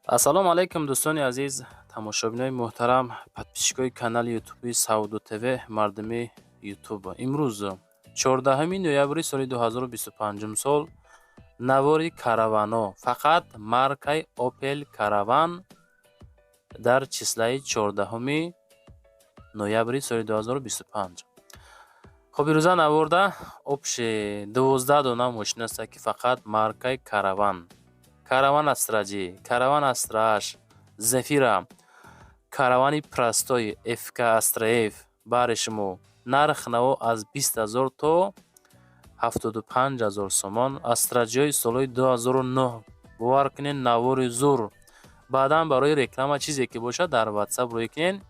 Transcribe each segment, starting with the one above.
Ассалому алайкум, дӯстони азиз, тамошобинои муҳтарам, подписчикои канали ютуби Савдо ТВ, мардуми Ютуб. Имрӯз, 14 ноябри соли 2025 сол, навори каравано, фақат маркаи Опел Караван дар числаи 14 ноябри соли 2025. Хоб, ирӯза наворда общий 12 дона мошин аста, ки фақат маркаи Караван: Караван Астра Ҷи, Караван Астра Аш, Зефира, Каравани простой, ФК, Астра Ф. Баҳри шумо нарх наво аз 20 000 то 75 000 сомон. Астра Ҷиҳои солҳои 2009. Бовар кунед, навори зур. Баъдан барои реклама чизе ки бошад, дар Ватсап рӯй кунед.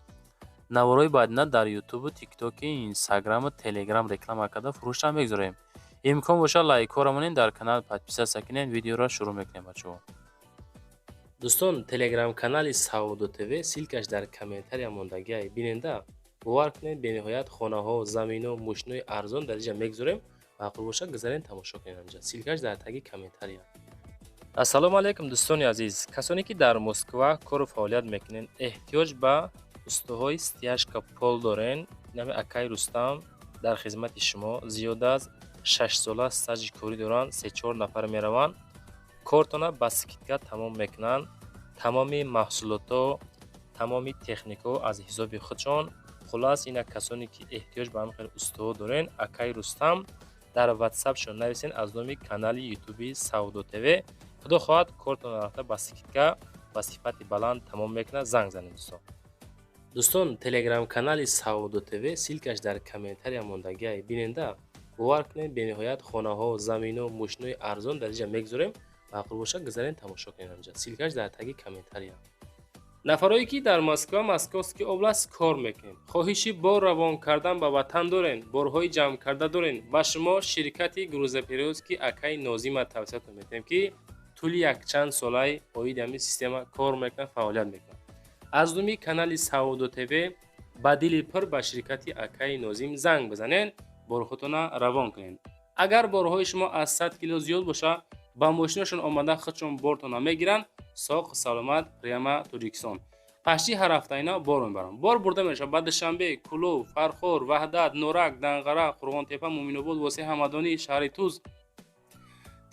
Наворҳои баъдина дар Ютубу, Тиктоки, Инстаграму Телеграм реклама карда, фурӯшам мегузорем. Имкон бошад, лайкҳоро монед, дар канал подписаться кунед. Видеоро шурӯъ мекунем, бачаҳо. Дӯстон, телеграм-канали Савдо ТВ, ссылкаш дар комментария мондагиай, биненда. Бовар кунед, бениҳоят хонаҳо, замино, мошинои арзон дар инҷа мегузорем. Маъқул бошад, гузарен, тамошо кунед анҷа, ссылкаш дар таги комментария. Ассалому алайкум, дӯстони азиз, касоне ки дар Москва кору фаъолият мекунед, эҳтиёҷ ба устоҳои стяжка пол дорен, нами акаи Рустам дар хизмати шумо. Зиёда аз 6 сола стажи корӣ доранд. Се-чор нафар мераванд, кортона ба скидка тамом мекунанд. Тамоми маҳсулотҳо, тамоми техникаҳо аз ҳисоби худшон. Хуллас, инак, касоне ки эҳтиёҷ ба ҳамин хел устоҳо дорен, акаи Рустам дар Ватсапшон нависен аз номи канали ютуби Савдо ТВ. Худо хоҳад, кортона рафта, ба скидка, ба сифати баланд тамом мекунад. Занг занед, дӯстон. Дӯстон, телеграм-канали Савдо ТВ, ссылкаш дар комментария мондагиай, биненда. Бовар кунед, бениҳоят хонаҳо, замино, мошинои арзон дар инҷа мегузорем. Маъқул бошад, гузарен, тамошо кунед анҷа, ссылкаш дар таги комментария. Нафарое ки дар Москва, Московский область кор мекунед, хоҳиши бор равон кардан ба ватан дорен, борҳои ҷамъкарда дорен, ба шумо ширкати грузоперевозки акаи Нозима тавсиятон метиҳем, ки тӯли якчанд солаи оиди ҳамин система кор мекунад, фаъолият мекунад. Аз номи канали Савдо ТВ ба дили пур ба ширкати акаи Нозим занг бизанед, борхотона равон кунед. Агар борҳои шумо аз 100 кило зиёд бошад, ба мошинашон омада, худшон бортона мегиранд, соқ саломат прямо Тоҷикистон. Почти ҳар ҳафта ина бор мебаранд. Бор бурда мешавад ба Душанбе, Кӯлоб, Фархор, Ваҳдат, Норак, Данғара, Қурғонтепа, Муъминобод, Восеъ, Ҳамадонӣ, шаҳри Туз,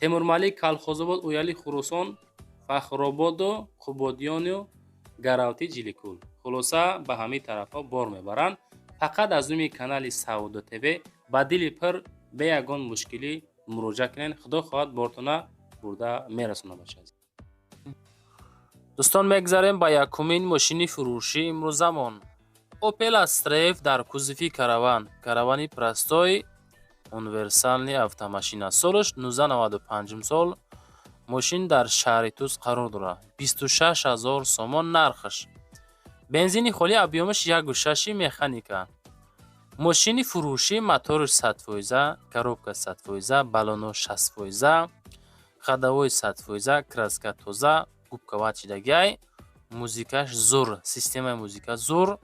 Темурмалик, Калхозобод, Ояли, Хуросон, Фахрободу, Қубодиёну Гаравти, Ҷиликул. Хулоса, ба ҳамин тарафҳо бор мебаранд. Фақат аз номи канали Савдо ТВ ба дили пур, бе ягон мушкилӣ муроҷиат кунед. Худо хоҳад, бортона бурда мерасонад, бача. Дӯстон, мегзарем ба якумин мошини фурӯшӣ имрӯзамон: Опел Астра Ф дар кузови Караван, Каравани простой, универсальный автомашина. Солаш 1995 сол. Мошин дар шаҳри Туз қарор дорад. 26 000 сомон нархаш. Бензини холӣ, объёмаш 1,6, механика. Мошини фурӯшӣ, мотораш 100%, коробка 100%, баллоно 60%, ходовой 100%, краска тоза, губка ват шидагиай, музикаш зур, системаи музика зур.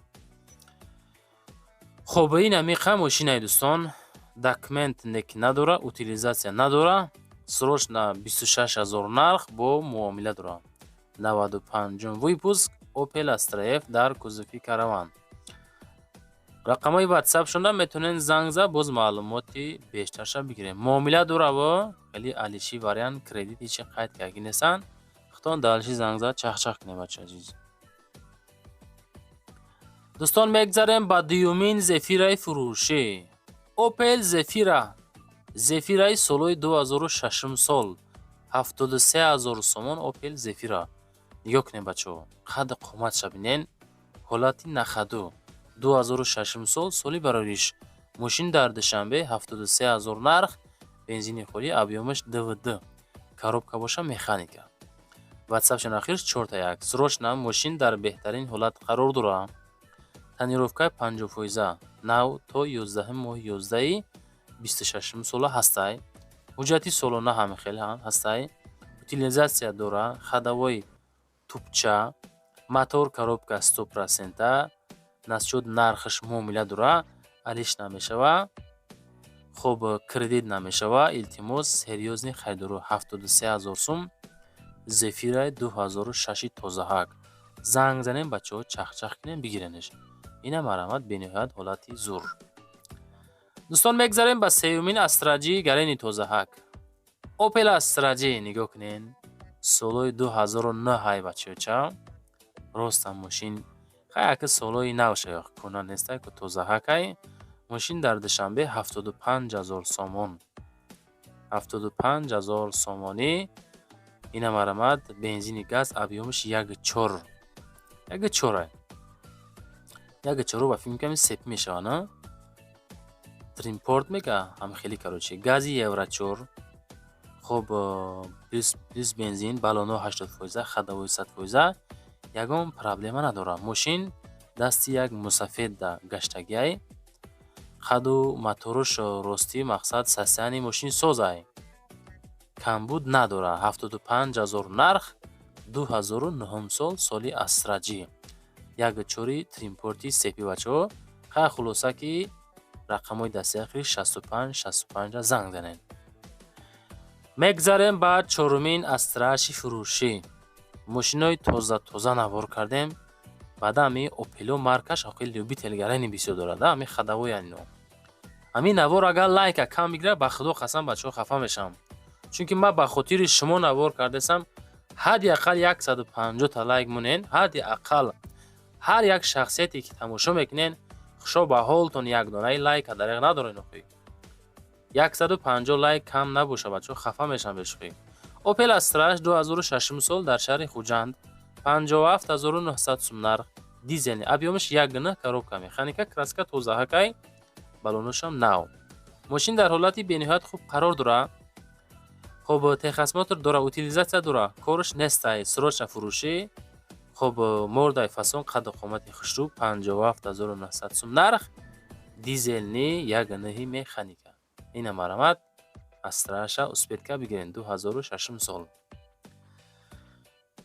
Хоб, ин амиқа мошинаи, дӯстон, документ неки надора, утилизация надора. Срочно 26 000 нарх, бо муомила дора. 95-ум выпуск, Опел Астра Ф дар кузови Караван. Рақамҳои Ватсапшонда метавонед занг зад, боз маълумоти бештарша бигирем. Муомила дораво, хеле алиши вариант, кредит ҳечи қайд карда нестанд. Худтон дальше занг зад, чахчах кунед, бача азиз. Дӯстон, мегзарем ба дуюмин Зефираи фурӯшӣ: Опел Зефира, Зефираи солҳои 2006 сол, 73 000 сомон. Опел Зефира, нигоҳ кунед, бачаҳо, қадду қоматша бинен, ҳолати на ходу. 2006 сол, соли барориш. Мошин дар Душанбе, 73 000 нарх, бензини холӣ, объёмаш двд, коробка боша механика. Ватсапшон ахирш чорта як. Срочно, мошин дар беҳтарин ҳолат қарор дорад. Тонировкаи 50%, нав то 11 моҳи 11 26 сола ҳастай. Ҳуҷҷати солона ҳам хеле ҳастай. Утилизация дора, ходовой тупча, мотор, коробка 100%. Насчёт нархаш муомила дора, алиш намешава. Хоб, кредит намешава. Илтимос, серьёзный харидоро, 73 000 сум. Зефираи 2006 тозаҳак. Занг занем, бачаҳо, чахчах кунем, бигиренеш. Ина, марҳамат, бениҳоят ҳолати зур. Дӯстон, мегзарем ба сеюмин Астра Ҷи гарени тозаҳак. Опел Астра Ҷи, нигоҳ кунен, солҳои 2009 ай, бачаёча. Ростам, мошин хай, ака, солҳои нав шаёх кӯна нестай ку, тозаҳакай. Мошин дар Душанбе 75 000 сомон, 75 000 сомонӣ. Ина, марҳамат, бензини газ, объём аш 1,4, 1,4 ай, 1,4. Ба фикр мекунам, сепи мешавад, на Тримпорт мега, ҳам хеле, короче, гази евро 4. Хуб, плюс бензин, баллоно 80%, ходовой 100%, ягон проблема надорад. Мошин дасти як мусафедда гаштагиай. Қаду моторуш ростӣ, мақсад, состояние мошин созай, камбуд надорад. 75 000 нарх, 2009-ум сол, соли Астра Ҷи, 1,4 Тримпорти сепи. Бачаҳо, хай, хулоса, ки рақамҳои дастаи ахири 65 65 занг занед. Мегзарем ба чорумин Астраши фурӯшӣ. Мошинои тоза тоза навор кардем. Баъда ҳами Опело маркаш охи любитель гарани бисёр дорад, ҳами ходовой яно. Ҳамин навор агар лайка кам бигирад, ба худо қасам, бачаҳо, хафа мешавам, чунки ман ба хотири шумо навор кардасам. Ҳадди ақал 150-та лайк монен, ҳадди ақал. Ҳар як шахсияте ки тамошо мекунен, хушо ба ҳолтон, як донаи лайка дареғ надорен. Охи, 150 лайк кам набоша, бачаҳо, хафа мешавам бешухӣ. Опел Астраш 2006 сол, дар шаҳри Хуҷанд, 57 900 сум нарх, дизельный, объём аш 1,9, коробка механика, краска тозаҳакай, баллоношам нав. Мошин дар ҳолати бениҳоят хуб қарор дорад. Хуб, техосмотр дора, утилизация дора, корш нестай, срочно фурӯшӣ. Хуб, мордай фасон, қадду қомати хушрӯ, 57 900 сум нарх, дизельный, 1,9 механика. Ина, марҳамат, Астраша успеть ка бигирен, 2006 сол.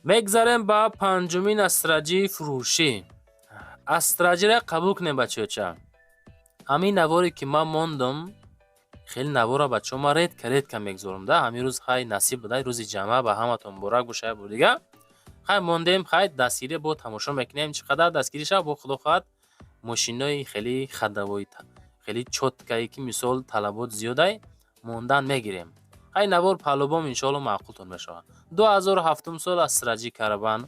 Мегзарем ба панҷумин Астра Ҷии фурӯшӣ. Астра Ҷира қабул кунем, бачаёча. Ҳамин наворе ки ман мондам, хеле навора, бачаҳо, ман редко редко мегузорам да. Ҳамин рӯз, хай, насиб буда, рӯзи ҷамъа ба ҳаматон муборак боша. Як бор дига, хай, мондем, хай, дастгирӣ бо тамошо мекунем, чӣ қадар дастгирӣ шава. Бо худо хоҳад, мошинои хеле ходовой, хеле чёткий е ки мисол талабот зиёдай, мондан мегирем. Хай, навор по-любому, иншоалло, маъқултон мешавад. 2007 сол Астра Ҷи Караван,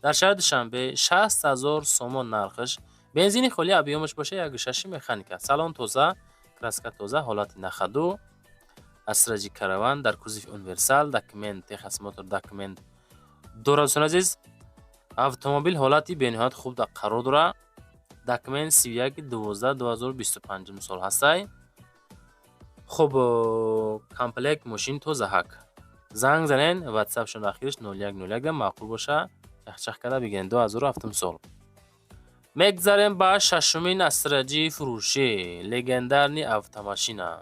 дар шаҳри Душанбе, 60 000 сомон нархаш, бензини холӣ, объём аш боша 1,6 механика, салон тоза, краска тоза, ҳолати на ходу. Астра Ҷи Караван дар кузови универсал, документ, техосмотр, документ дорад. Дӯстони азиз, автомобил ҳолати бениҳоят хуб қарор дорад. Документ 31.12.2025 сол ҳастай. Хуб, комплект мошин тозаҳак. Занг занен, ватсапшон ахираш 0101, маъқул боша, чахчах карда бигирен. 2007 сол. Мегзарем ба шашумин Астра Ҷии фурӯшӣ. Легендарный автомашина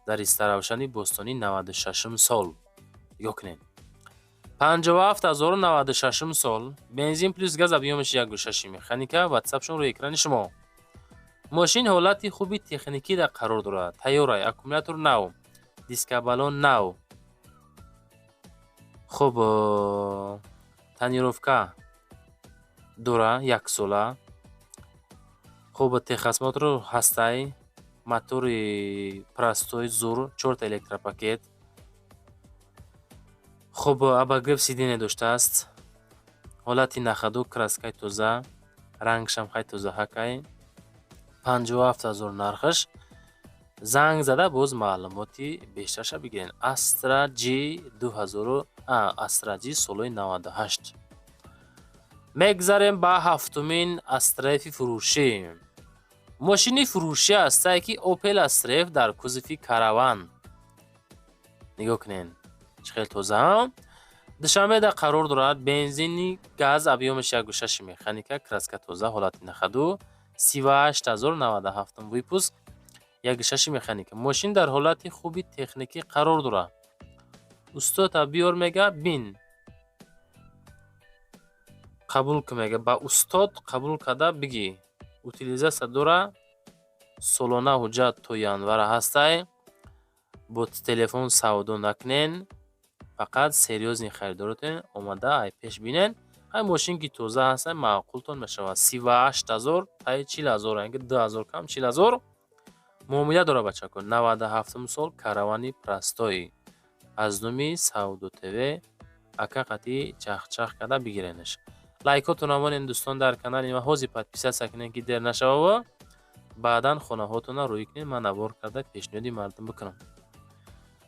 дар Истаравшани бостонӣ, 96 сол. Нигоҳ кунед, 57 096 сол, бензин плюс газ, объём аш 1,6 механика. Ватсапшон рӯи экрани шумо. Мошин ҳолати хуби техникида қарор дорад, тайёрай, аккумулятор нав, диска, баллон нав. Хуб, тонировка дора яксола. Хуб, техосмотр ҳастай, мотори простой, зур, чорта электропакет. Хуб, обогрев сиденья доштааст, ҳолати на ходу, краска и тоза, рангшам хай тозаҳакай. 57 000 нархаш. Занг зада, боз маълумоти бештарша бигирен. Астра Ҷи дуҳазору Астра Ҷи солҳои 98. Мегзарем ба ҳафтумин Астра Фи фурӯшӣ. Мошини фурӯшӣ ҳастае ки Опел Астра Ф дар кузови Караван. Нигоҳ кунед, чӣ хеле тоза. Душанбеда қарор дорад, бензини газ, объём аш 1,6 механика, краска тоза, ҳолати на ходу, 38 097 выпуск, 1,6 механика. Мошин дар ҳолати хуби техникӣ қарор дорад. Устота биёр, мега, бин, қабул кун, мега, ба устод қабул карда бигӣ. Утилизация дора, солона ҳуҷҷат то январа ҳастай. Бо телефон савдо накунен. Фақат серьёзный харидоротен омада ай пеш бинен. Ҳай, мошин ки тоза ҳаста, маъқултон мешавад. 38 000 таи 40 000, яъне ки 2000 кам, 40 000 муомила дорад, бачако. 97-ум сол, Каравани простой. Аз номи Савдо ТВ ака қатъи чахчах карда бигиренаш. Лайкотона монен, дӯстон, дар канали ма. Ҳозир подписаться кунем, ки дер нашавава, баъдан хонаҳотона рӯй кунед, ман навор карда пешниҳоди мардум бикунам.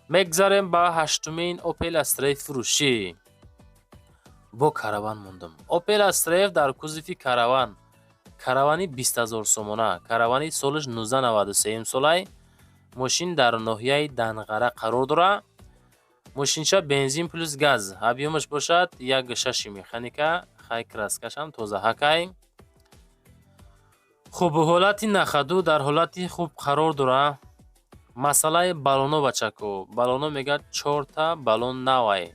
Мегзарем ба ҳаштумин Опел Астраи фурӯшӣ. Бо Караван мондам. Опел Астра Ф дар кузови Караван, Каравани 20 000 сомона. Каравани солаш 1993 солай. Мошин дар ноҳияи Данғара қарор дорад. Мошинча бензин плюс газ, объёмаш бошад 1,6, механика. Хай, краскашам тозаҳакай. Хуб, ҳолати на ходу, дар ҳолати хуб қарор дорад. Масъалаи баллоно, бачако, баллоно мегӯяд, чорта баллон навай.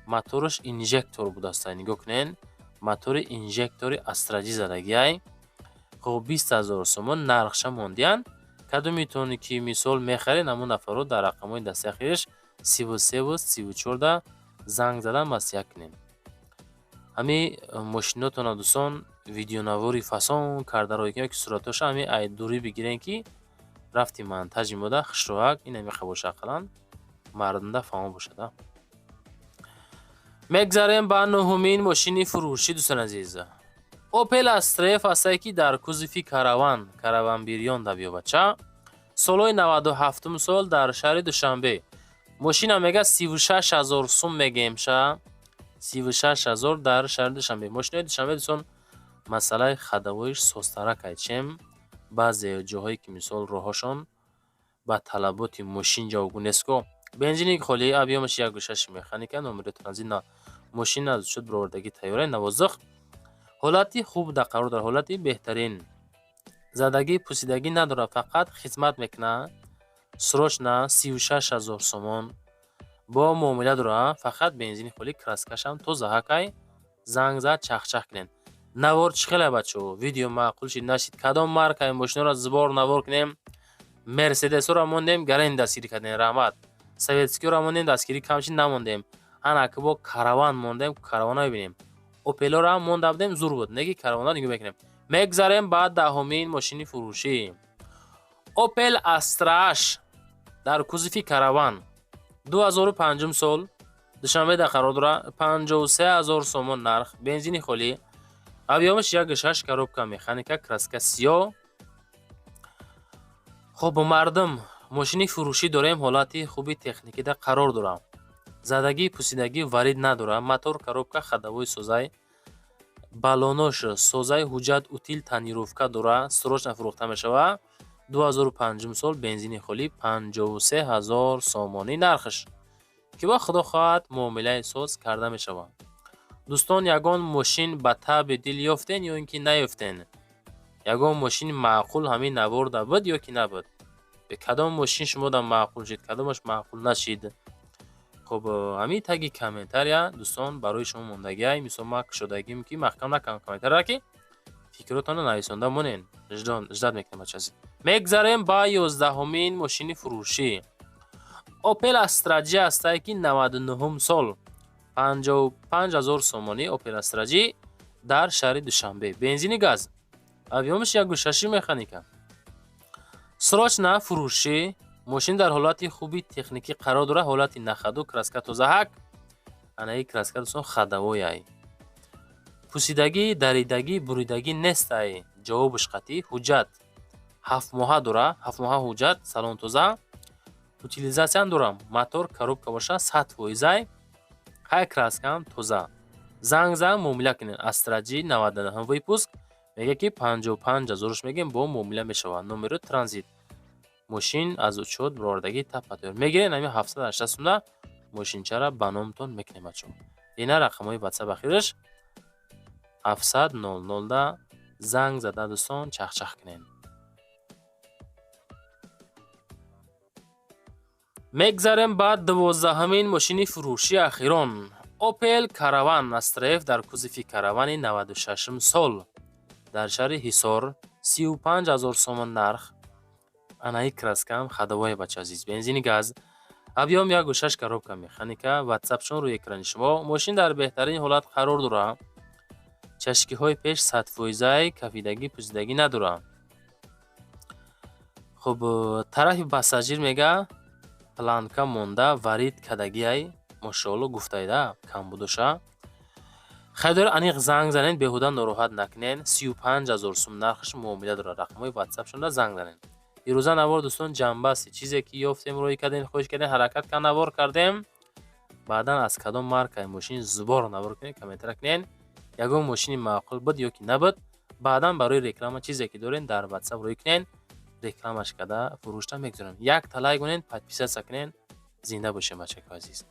Мотораш инжектор будааст. Нигоҳ кунед, мотори инжектори Астра Ҷи задагиай. Хуб, 20 000 сомон нархша мондиянд. Кадомитоне ки мисол мехаред, ҳамон нафарро дар рақамҳои дастаи ахираш 33 34-да занг задан маслиҳат кунед. Ҳами мошинотона, дӯстон, видеонавори фасон карда рой кунед, ки суратҳоша ҳами ай дурӣ бигирен, ки рафти монтажи мода хушроҳак ин ҳамиқа боша, ақаллан мардумда фаҳмо бошад. Мегзарем ба нуҳумин мошини фурӯшӣ, дӯстони азиз. Опел Астра Ф ҳастае, ки дар кузови Караван, Караван бирён да биёбача. Солҳои 97-ум сол, дар шаҳри Душанбе. Мошина мега 36 000 сум мегем ша, 36 000 дар шаҳри Душанбе. Мошинои Душанбе, дӯстон, масъалаи ходовойш созтаракай, чем баъзе ҷоҳое ки мисол роҳҳошон ба талаботи мошин ҷавобгӯ нестко. Бензини холӣ, объёмаш 1,6, механика, номери транзит. Мошин аз шуд бировардагӣ тайёра, навозиқ, ҳолати хуб да қарор дорад, ҳолати беҳтарин. Задагӣ, пусидагӣ надорад, фақат хизмат мекунад. Срочно 36 000 сомон бо муомила дорад, фақат бензини холӣ, краскашам тозаҳакай. Занг зад, чахчах кунед. Навор чӣ хеле, бачаҳо? Видео маъқул шид, нашид? Кадом маркаи мошиноро зубор навор кунем? Мерседесҳоро мондем, гарен дастгирӣ кардем, раҳмат. Советскиҳоро мондем, дастгирӣ кам шид, намондем. Ана ки бо Караван мондем, Каравана мебинем. Опелоро ҳам монда будем, зур буд, неки Каравана нигоҳ мекунем. Мегзарем ба даҳумин мошини фурӯшӣ. Опел Астра Аш дар кузови Караван, 2005 сол, Душанбеда қарор дорад. 53 000 сомон нарх, бензини холӣ, объёмаш 1,6, коробка механика, краска сиёҳ. Хуб, мардум, мошини фурӯшӣ дорем, ҳолати хуби техникида қарор дорад. Задагӣ, пусидагӣ варид надорад. Мотор, коробка, ходовой созай, баллонош созай, ҳуҷҷат, утиль, тонировка дорад. Срочно фурӯхта мешавад. 2005 сол, бензини холӣ, 53 ҳазор сомонӣ нархаш, ки ба худо хоҳад муомилаи соз карда мешавад. Дӯстон, ягон мошин ба таъби дил ёфтен ё ин ки наёфтен? Ягон мошини маъқул ҳамин наворда буд ё ки набуд? Кадом мошин шумода маъқул шид, кадомаш маъқул нашид? Хуб, ҳамин таги комментария, дӯстон, барои шумо мондагиай. Мисол, ман кушодагим, ки маҳкам накардам комментария, ки фикротонро нависонда монен. Ждать мекунем, бачази. Мегзарем ба 11-умин мошини фурӯшӣ. Опел Астра Ҷи ҳастае, ки 99-ум сол, 55 000 сомонӣ. Опел Астра Ҷи дар шаҳри Душанбе, бензини газ, объёмаш 1,6, механика. Срочно фурӯшӣ. Мошин дар ҳолати хуби техникӣ қарор дорад, ҳолати на ходу, краска тозаҳак. Анаи краска, дӯстон, ходовойай. Пусидагӣ, даридагӣ, буридагӣ нестай. Ҷавобаш қатъӣ. Ҳуҷҷат 7 моҳа дора, 7 моҳа ҳуҷҷат, салон тоза, утилизатсияам дорам. Мотор, коробка боша 100 фоизай. Ҳай, краскаам тоза. Занг зан, муомила кунед. Астра Ҷи 99 выпуск мега, ки 55 ҳазорш мегем, бо муомила мешавад. Номеро транзит. Мошин аз учёт бировардагӣ тапатёр мегирен. Ҳамин 780 сумда мошинчара ба номтон мекунем, бачаҳо. Ина рақамҳои ватсап ахираш 700 00-да занг зада, дӯстон, чахчах кунед. Мегзарем ба 12-ҳамин мошини фурӯши ахирон. Опел Караван Астра Ф дар кузови Каравани 96-ум сол, дар шаҳри Ҳисор, 35 000 сомон нарх. Анаи краскаам ходовое, бача азиз. Бензини газ. Объём 1,6, коробка механика. Ватсапшон рӯи экрани шумо. Мошин дар беҳтарин ҳолат қарор дорад. Чашкиҳои пеш 100 фоизай, кафидагӣ, пӯсидагӣ надорад. Хуб, тарафи пассажир мега, планка монда, варид кардагиай, мошоалло гуфтаида камбудоша. Харидори аниқ занг занед, беҳуда нороҳат накунед. 35 000 сум нархаш, муомила дорад. Рақамҳои ватсапшонда занг занед. Ирӯза навор, дӯстон, ҷамъбасти чизе ки ёфтем, рӯй кардем, хоҳиш кардем, ҳаракат кар, навор кардем. Баъдан аз кадом маркаи мошин зубор навор кунед, комментария кунед. Ягон мошини маъқул буд ё ки набуд, баъдан барои реклама чизе ки доред, дар ватсап рӯй кунед, рекламаш карда, фурӯшта мегузорем. Як та лайк кунед, подписаться кунед. Зинда бошед, бачако азиз.